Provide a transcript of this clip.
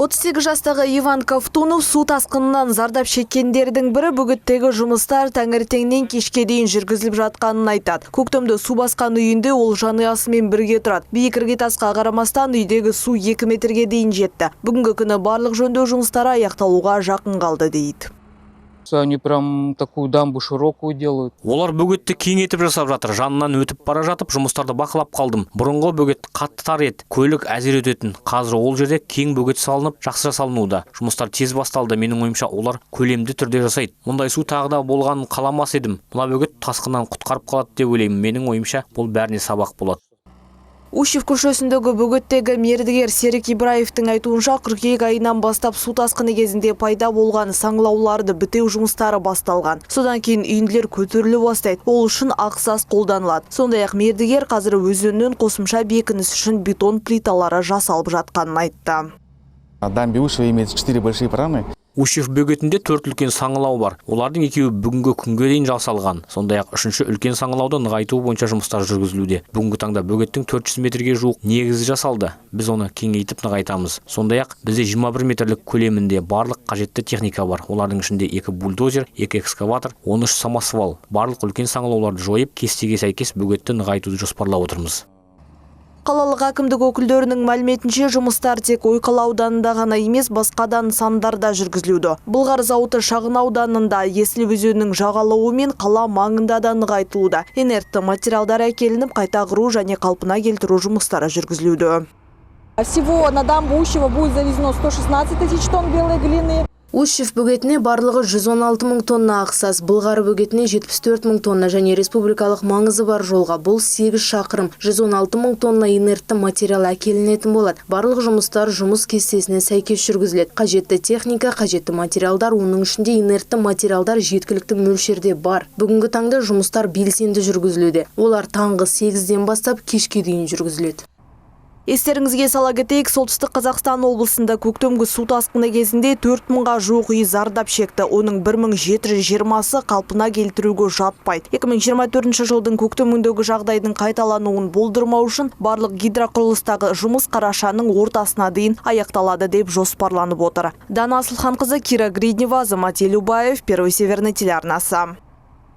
38 жастағы Иван Ковтунов су тасқынынан зардап шеккендердің бірі. Бөгеттегі жұмыстар таңертеңнен кешке дейін жүргізіліп жатқанын айтады. Көктемде су басқан үйінде ол жанұясымен бірге тұрады. Биік іргетасқа қарамастан, үйдегі су 2 метрге дейін жетті. Бүгінгі күні барлық жөндеу жұмыстары аяқталуға жақын қалды дейді. Они прям такую дамбу широкую делают. Олар бөгетті кеңейтіп жасап жатыр. Жанынан өтіп бара жатып, жұмыстарды бақылап қалдым. Бұрынғы бөгет қатты тар еді, көлік әзер өтетін. Қазір ол жерде кең бөгет салынып, жақсы жасалынуда. Жұмыстар тез басталды. Менің ойымша, олар көлемді түрде жасайды. Мұндай су тағы да болғанын қаламас едім. Мына бөгет тасқыннан құтқарып қалады деп ойлаймын. Менің ойымша, бұл бәріне сабақ болады. Ущев көшесіндегі бөгеттегі мердігер Серік Ибраевтың айтуынша, қыркүйек айынан бастап су тасқыны кезінде пайда болған саңылауларды бітеу жұмыстары басталған. Содан кейін үйінділер көтеріле бастайды. Ол үшін ақ саз қолданылады. Сондай-ақ мердігер қазір өзеннен қосымша бекініс үшін бетон плиталары жасалып жатқанын айтты. На дамбе Ущева имеется четыре большие праны. Ущев бөгетінде төрт үлкен саңылау бар. Олардың екеуі бүгінгі күнге дейін жасалған. Сондай-ақ үшінші үлкен саңылауды нығайту бойынша жұмыстар жүргізілуде. Бүгінгі таңда бөгеттің 400 метрге жуық негізі жасалды. Біз оны кеңейтіп нығайтамыз. Сондай-ақ бізде 21 метрлік көлемінде барлық қажетті техника бар. Олардың ішінде екі бульдозер, екі экскаватор, 13 самосвал. Барлық үлкен саңылауларды жойып, кестеге сәйкес бөгетті нығайтуды жоспарлап отырмыз. Қалалық әкімдік өкілдерінің мәліметінше, жұмыстар тек Ойқала ауданында ғана емес, басқа да нысандарда жүргізілуде. Былғары зауыты шағын ауданында, Есіл өзенінің жағалауы мен қала маңында да нығайтылуда. Инертті материалдар әкелініп, қайта құру және қалпына келтіру жұмыстары жүргізілуде. Всего на дамбу Ущева будет завезено 116 тысяч тонн белой глины. Ущев бөгетіне барлығы 116 мың тонна ақ саз, Былғары бөгетіне 74 мың тонна және республикалық маңызы бар жолға, бұл 8 шақырым, 116 мың тонна инертті материал әкелінетін болады. Барлық жұмыстар жұмыс кестесіне сәйкес жүргізіледі. Қажетті техника, қажетті материалдар, оның ішінде инертті материалдар жеткілікті мөлшерде бар. Бүгінгі таңда жұмыстар белсенді жүргізілуде. Олар таңғы 8-ден бастап кешке дейін жүргізіледі. Естеріңізге сала кетейік, Солтүстік Қазақстан облысында көктемгі су тасқыны кезінде 4 мыңға жуық үй зардап шекті. Оның 1720-сы қалпына келтіруге жатпайды. 2024 жылдың көктеміндегі жағдайдың қайталануын болдырмау үшін барлық гидроқұрылыстағы жұмыс қарашаның ортасына дейін аяқталады деп жоспарланып отыр. Дана Асылханқызы, Кира Гриднева, Азамат Елубаев, Первый Северный телеарнасы.